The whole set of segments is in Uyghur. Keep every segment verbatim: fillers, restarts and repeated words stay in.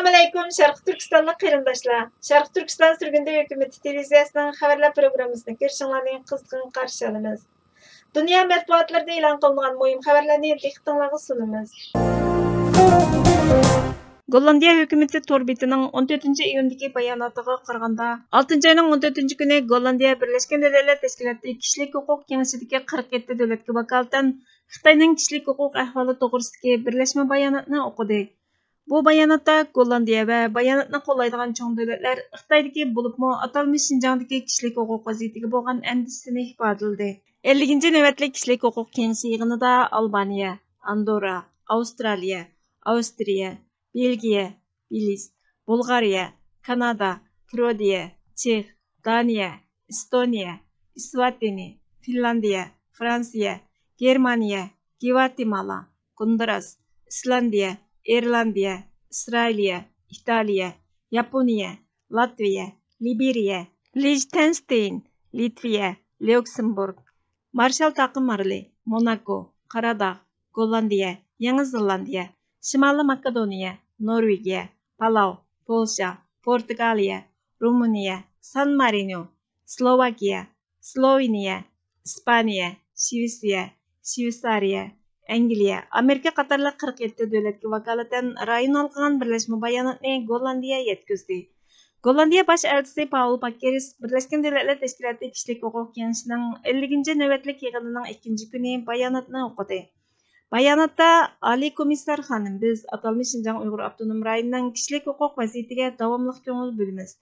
ئەسسالامۇئەلەيكۇم، شەرقىي تۈركىستانلىق قېرىنداشلار! شەرقىي تۈركىستان سۈرگۈندە ھۆكۈمىتى تېلېۋىزىيەسىنىڭ خەۋەرلەر پروگراممىسىنى كۆرۈشۈڭلارنى قىزغىن قارشى ئالىمىز. دۇنيا مەتبۇئاتلىرىدا ئېلان قىلىنغان مۇھىم خەۋەرلەرنى دىققىتىڭلارغا سۇنىمىز. گوللاندىيە ھۆكۈمىتى تور بېتىنىڭ ئون تۆتىنچى ئىيۇندىكى باياناتىغا قارىغاندا، ئالتىنچى ئاينىڭ ئون تۆتىنچى كۈنى گوللاندىيە بىرلەشكەن دۆلەتلەر تەشكىلاتى كىشىلىك ھوقۇق كېڭىشىدىكى قىرىق يەتتە دۆلەتكە ۋاكالىتەن خىتاينىڭ كىشىلىك ھوقۇق ئەھۋالى توغرىسىدىكى بىرلەشمە باياناتنى ئوقۇدى. بۇ باياناتتا گوللاندىيە ۋە باياناتنى قوللايدىغان چوڭ دۆلەتلەر خىتايدىكى، بولۇپمۇ ئاتالمىش شىنجاڭدىكى كىشىلىك ھوقۇق ۋەزىيىتىگە بولغان ئەندىشىسىنى ئىپادىلىدى. ئەللىكىنچى نۆۋەتلىك كىشىلىك ھوقۇق كېڭىشى يىغىنىدا ئالبانىيە، ئاندورا، ئاۋسترالىيە، ئاۋسترىيە، بېلگىيە، بېلىز، بۇلغارىيە، كانادا، كروئاتىيە، چېخ، دانىيە، ئېستونىيە، ئىسۋاتىنى، فىنلاندىيە، فرانسىيە، گېرمانىيە، گۋاتېمالا، گوندۇراس، ئىسلاندىيە، ئىرلاندىيە، ئىسرائىلىيە، ئىتالىيە، ياپونىيە، لاتۋىيە، لىبېرىيە، لىژتېنشتېين، لىتۋىيە، ليۇكسېمبۇرگ، مارشال تاقىم ئارىلى، موناكو، قاراداغ، گوللاندىيە، يېڭى زېلاندىيە، شىمالىي ماكېدونىيە، نورۋېگىيە، پالاۋ، پولشا، پورتۇگالىيە، رومىنىيە، سان مارىنو، سلوۋاكىيە، سلوۋېنىيە، ئىسپانىيە، شىۋېتسىيە، شىۋېيتسارىيە، ئەنگلىيە، ئامېرىكا قاتارلىق قىرىق يەتتە دۆلەتكە ۋاكالىتەن رايون ھالقىغان بىرلەشمە باياناتنى گوللاندىيە يەتكۈزدى. گوللاندىيە باش ئەلچىسى پاۋل باككېرىس بىرلەشكەن دۆلەتلەر تەشكىلاتى كىشىلىك ھوقۇق كېڭىشىنىڭ ئەللىكىنچى نۆۋەتلىك يىغىنىنىڭ ئىككىنچى كۈنى باياناتنى ئوقۇدى. باياناتتا، ئالىي كومىسسار خانىم، بىز ئاتالمىش شىنجاڭ ئۇيغۇر ئاپتونوم رايونىنىڭ كىشىلىك ھوقۇق ۋەزىيىتىگە داۋاملىق كۆڭۈل بۆلىمىز.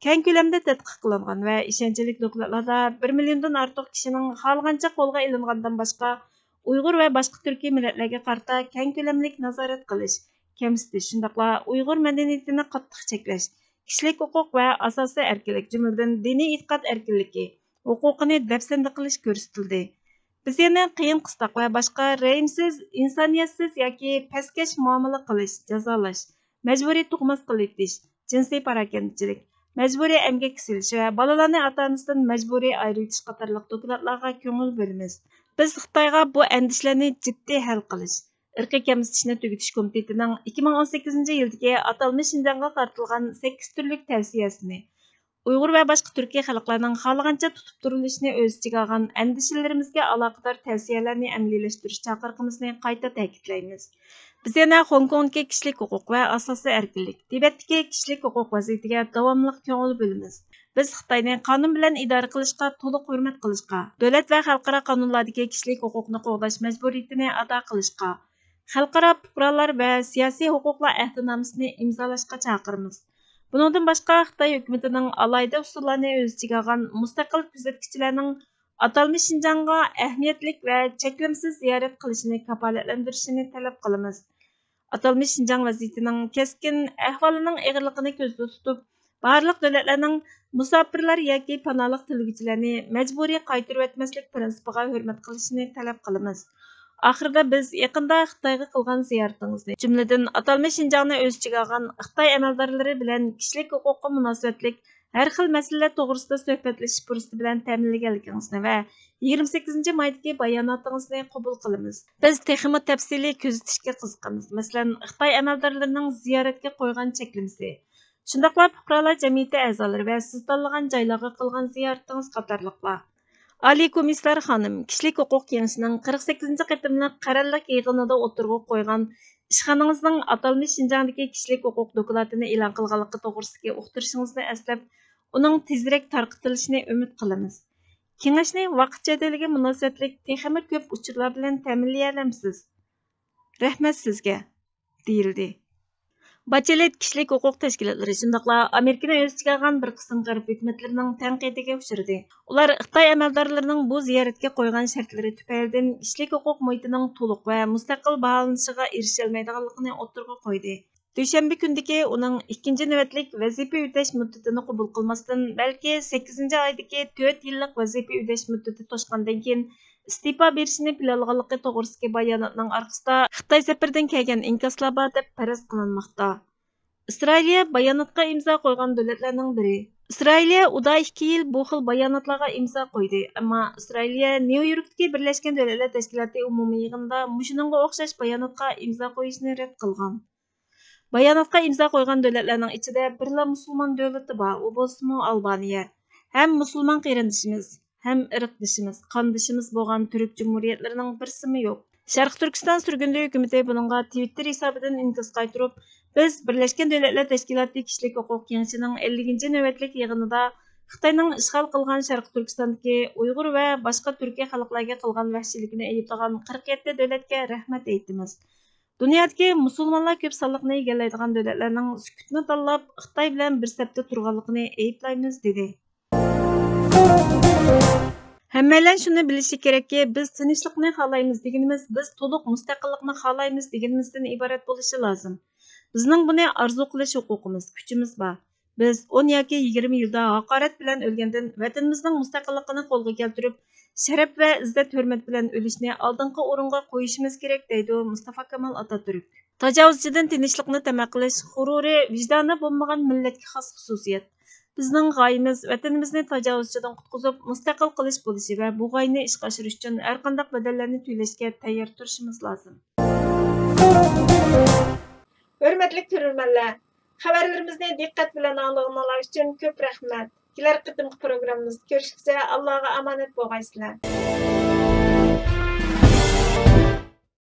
كەڭ كۆلەمدە تەتقىق قىلىنغان ۋە ئىشەنچلىك دوكلاتلاردا بىر مىليوندىن ئارتۇق كىشىنىڭ خالىغانچە قولغا ئېلىنغاندىن باشقا، ئۇيغۇر ۋە باشقا تۈركىي مىللەتلەرگە قارىتا كەڭ كۆلەملىك نازارەت قىلىش، كەمسىتىش، شۇنداقلا ئۇيغۇر مەدەنىيىتىنى قاتتىق چەكلەش، كىشىلىك ھوقۇق ۋە ئاساسىي ئەركىنلىك، جۈملىدىن دىنىي ئېتىقاد ئەركىنلىكى ھوقۇقىنى دەپسەندە قىلىش كۆرسىتىلدى. بىز يەنە قىيىن قىستاق ۋە باشقا رەھىمسىز، ئىنسانىيەتسىز ياكى پەسكەش مۇئامىلە قىلىش، جازالاش، مەجبۇرىي تۇغماس قىلىۋېتىش، جىنسىي پاراكەندىچىلىك، مەجبۇرىي ئەمگەككە سېلىش ۋە بالىلارنى ئاتا-ئانىسىدىن مەجبۇرىي ئايرىۋېتىش قاتارلىق دوكلاتلارغا كۆڭۈل بۆلىمىز. بىز خىتايغا بۇ ئەندىشىلەرنى جىددىي ھەل قىلىش، ئىرقىي كەمسىتىشنى تۈگىتىش كومىتېتىنىڭ ئىككى مىڭ ئون سەككىزىنچى يىلدىكى ئاتالمىش شىنجاڭغا قارىتىلغان سەككىز تۈرلۈك تەۋسىيەسىنى، ئۇيغۇر ۋە باشقا تۈركىي خەلقلەرنىڭ خالىغانچە تۇتۇپ تۇرۇلۇشىنى ئۆز ئىچىگە ئالغان ئەندىشىلىرىمىزگە ئالاقىدار تەۋسىيەلەرنى ئەمەلىيلەشتۈرۈش چاقىرىقىمىزنى قايتا تەكىتلەيمىز. بىز يەنە خوڭكوڭدىكى كىشىلىك ھوقۇق ۋە ئاساسىي ئەركىنلىك، تىبەتتىكى كىشىلىك ھوقۇق ۋەزىيىتىگە داۋاملىق كۆڭۈل بۆلىمىز. بىز خىتاينى قانۇن بىلەن ئىدارە قىلىشقا تولۇق ھۆرمەت قىلىشقا، دۆلەت ۋە خەلقئارا قانۇنلاردىكى كىشىلىك ھوقۇقنى قوغداش مەجبۇرىيىتىنى ئادا قىلىشقا، خەلقئارا پۇقرالار ۋە سىياسىي ھوقۇقلار ئەھدىنامىسىنى ئىمزالاشقا چاقىرىمىز. بۇنىڭدىن باشقا، خىتاي ھۆكۈمىتىنىڭ ئالاھىدە ئۇسۇللارنى ئۆز ئىچىگە ئالغان مۇستەقىل كۆزەتكۈچىلەرنىڭ ئاتالمىش شىنجاڭغا ئەھمىيەتلىك ۋە چەكلىمىسىز زىيارەت قىلىشىنى كاپالەتلەندۈرۈشىنى تەلەپ قىلىمىز. ئاتالمىش شىنجاڭ ۋەزىيىتىنىڭ كەسكىن ئەھۋالىنىڭ ئېغىرلىقىنى كۆزدە تۇتۇپ، بارلىق دۆلەتلەرنىڭ مۇساپىرلار ياكى پاناھلىق تىلىگۈچىلەرنى مەجبۇرىي قايتۇرۇۋەتمەسلىك پىرىنسىپىغا ھۆرمەت قىلىشىنى تەلەپ قىلىمىز. ئاخىرىدا بىز يېقىندا خىتايغا قىلغان زىيارىتىڭىزنى، جۈملىدىن ئاتالمىش شىنجاڭنى ئۆز ئىچىگە ئالغان خىتاي ئەمەلدارلىرى بىلەن كىشىلىك ھوقۇققا مۇناسىۋەتلىك ھەر خىل مەسىلىلەر توغرىسىدا سۆھبەتلىشىش پۇرسىتى بىلەن تەمىنلىگەنلىكىڭىزنى ۋە يىگىرمە سەككىزىنچى مايدىكى باياناتىڭىزنى قوبۇل قىلىمىز. بىز تېخىمۇ تەپسىلىي كۆزىتىشكە قىزىقىمىز. مەسىلەن، خىتاي ئەمەلدارلىرىنىڭ زىيارەتكە قويغان چەكلىمىسى، شۇنداقلا پۇقرالار جەمئىيىتى ئەزالىرى ۋە سىز تاللىغان جايلارغا قىلغان زىيارىتىڭىز قاتارلىقلار. ئالىي كومىسسار خانىم، كىشىلىك ھوقۇق كېڭىشىنىڭ قىرىق سەككىزىنچى قېتىملىق قەرەللىك يىغىنىدا ئوتتۇرىغا قويغان ئىشخانىڭىزنىڭ ئاتالمىش شىنجاڭدىكى كىشىلىك ھوقۇق دوكلاتىنى ئېلان قىلغانلىقى توغرىسىدىكى ئۇقتۇرۇشىڭىزنى ئەسلەپ، ئۇنىڭ تېزرەك تارقىتىلىشىنى ئۈمىد قىلىمىز. كېڭەشنى ۋاقىت جەدۋىلىگە مۇناسىۋەتلىك تېخىمۇ كۆپ ئۇچۇرلار بىلەن تەمىنلىيەلەمسىز؟ رەھمەت سىزگە، دېيىلدى. باچېلېت كىشىلىك ھوقۇق تەشكىلاتلىرى، شۇنداقلا ئامېرىكىنى ئۆز ئىچىگە ئالغان بىر قىسىم غەرب ھۆكۈمەتلىرىنىڭ تەنقىدىگە ئۇچرىدى. ئۇلار خىتاي ئەمەلدارلىرىنىڭ بۇ زىيارەتكە قويغان شەرتلىرى تۈپەيلىدىن كىشىلىك ھوقۇق مۇھىتىنىڭ تولۇق ۋە مۇستەقىل باھالىنىشىغا ئېرىشەلمەيدىغانلىقىنى ئوتتۇرىغا قويدى. دۈشەنبە كۈنىدىكى ئۇنىڭ ئىككىنچى نۆۋەتلىك ۋەزىپە ئۆتەش مۇددىتىنى قوبۇل قىلماستىن، بەلكى سەككىزىنچى ئايدىكى تۆت يىللىق ۋەزىپە ئۆتەش مۇددىتى توشقاندىن كېيىن ئىستېپا بېرىشىنى پىلانلىغانلىقى توغرىسىدىكى باياناتنىڭ ئارقىسىدا خىتاي سەپىرىدىن كەلگەن ئىنكاسلار بار دەپ پەرەز قىلىنماقتا. ئىسرائىلىيە باياناتقا ئىمزا قويغان دۆلەتلەرنىڭ بىرى. ئىسرائىلىيە ئۇدا ئىككى يىل بۇ خىل باياناتلارغا ئىمزا قويدى، ئەمما ئىسرائىلىيە نيۇ يوركتىكى بىرلەشكەن دۆلەتلەر تەشكىلاتى ئومۇمىي يىغىنىدا مۇشۇنىڭغا ئوخشاش باياناتقا ئىمزا قويۇشنى رەت قىلغان. باياناتقا ئىمزا قويغان دۆلەتلەرنىڭ ئىچىدە بىرلا مۇسۇلمان دۆلىتى بار، ئۇ بولسىمۇ ئالبانىيە. ھەم مۇسۇلمان قېرىندىشىمىز، ھەم ئىرقدىشىمىز، قاندىشىمىز بولغان تۈرك جۇمھۇرىيەتلىرىنىڭ بىرسىمۇ يوق. شەرقىي تۈركىستان سۈرگۈندە ھۆكۈمىتى بۇنىڭغا تىۋىتتېر ھېسابىدىن ئىنكاس قايتۇرۇپ، بىز بىرلەشكەن دۆلەتلەر تەشكىلاتى كىشىلىك ھوقۇق كېڭىشىنىڭ ئەللىكىنچى نۆۋەتلىك يىغىنىدا خىتاينىڭ ئىشغال قىلغان شەرقىي تۈركىستاندىكى ئۇيغۇر ۋە باشقا تۈركىي خەلقلەرگە قىلغان ۋەھشىيلىكىنى ئەيىبلىغان قىرىق يەتتە دۆلەتكە رەھمەت ئېيتىمىز. دۇنيادىكى مۇسۇلمانلار كۆپ سانلىقنى ئىگىلەيدىغان دۆلەتلەرنىڭ سۈكۈتنى تاللاپ، خىتاي بىلەن بىر سەپتە تۇرغانلىقىنى ئەيىبلەيمىز، دېدى. ھەممەيلەن شۇنى بىلىشى كېرەككى، بىز تىنچلىقنى خالايمىز دېگىنىمىز، بىز تولۇق مۇستەقىللىقنى خالايمىز دېگىنىمىزدىن ئىبارەت بولۇشى لازىم. بىزنىڭ بۇنى ئارزۇ قىلىش ھوقۇقىمىز، كۈچىمىز بار. بىز ئون ياكى يىگىرمە يىلدا ھاقارەت بىلەن ئۆلگەندىن، ۋەتىنىمىزنىڭ مۇستەقىللىقىنى قولغا كەلتۈرۈپ، شەرەپ ۋە ئىززەت-ھۆرمەت بىلەن ئۆلۈشنى ئالدىنقى ئورۇنغا قويۇشىمىز كېرەك، دەيدۇ مۇستافا كامال ئاتاتۈرك. تاجاۋۇزچىدىن تىنچلىقنى تەمە قىلىش غۇرۇرى، ۋىجدانى بولمىغان مىللەتكە خاس خۇسۇسىيەت. بىزنىڭ غايىمىز ۋەتىنىمىزنى تاجاۋۇزچىدىن قۇتقۇزۇپ، مۇستەقىل قىلىش بولۇشى ۋە بۇ غايىنى ئىشقا ئاشۇرۇش ئۈچۈن ھەرقانداق بەدەللەرنى تۆلەشكە تەييار تۇرۇشىمىز لازىم. ھۆرمەتلىك كۆرۈرمەنلەر، خەۋەرلىرىمىزنى دىققەت بىلەن ئاڭلىغىنىڭلار ئۈچۈن كۆپ رەھمەت. كېلەر قېتىمقى پروگراممىمىزدا كۆرۈشكىچە ئاللاغا ئامانەت بولغايسىلەر.